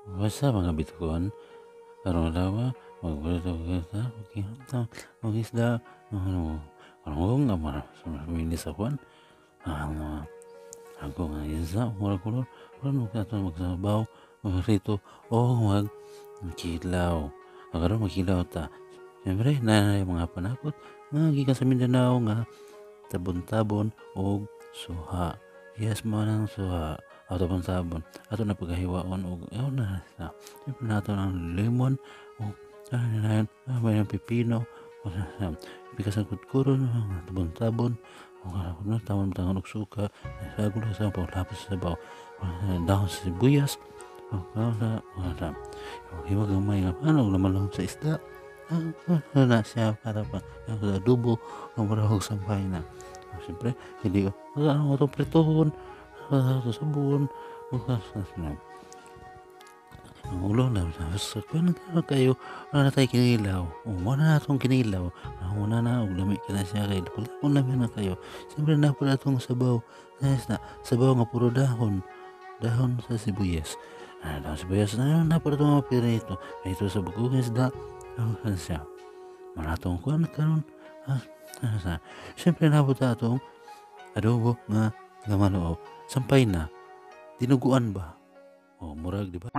What's up, mga bitukon? Karong adlaw magluto kita og isda, ano karon nga mara sa kuan ang ako nga isda, mura kolor kuan ato magsabaw, magprito o magkilaw. Karon magkilaw ta. Siyempre naa mga panakot nga gikan sa Mindanao nga tabon-tabon og suha. Yes, mao nang suha o tabon-tabon ato na pagkahiwaon og na sa siyempre nato ang lemon o ano na may pipino, pikas ang kudkuron, tabon-tabon o ano tamon tangon og suka sagulo sa paglapos sa sabaw, dahon sa sibuyas o na na hiwa gamay nga ano laman sa isda na siya para pa ang adobo ang murag sampay na. Siyempre hindi ko ano atong pritohon sa sabon ang ulo na sa kuan kayo, wala na tayo kinilaw. O mo na atong kinilaw una na og lami ka na siya kay kung lami na kayo. Siyempre na pud atong sabaw na sabaw nga puro dahon dahon sa sibuyas, dahon sibuyas na na pud atong mga pirito ito sa bugong isda siya manatong kuan karon. Siyempre na pud atong adobo nga laman o sampay na dinuguan ba o murag, di ba?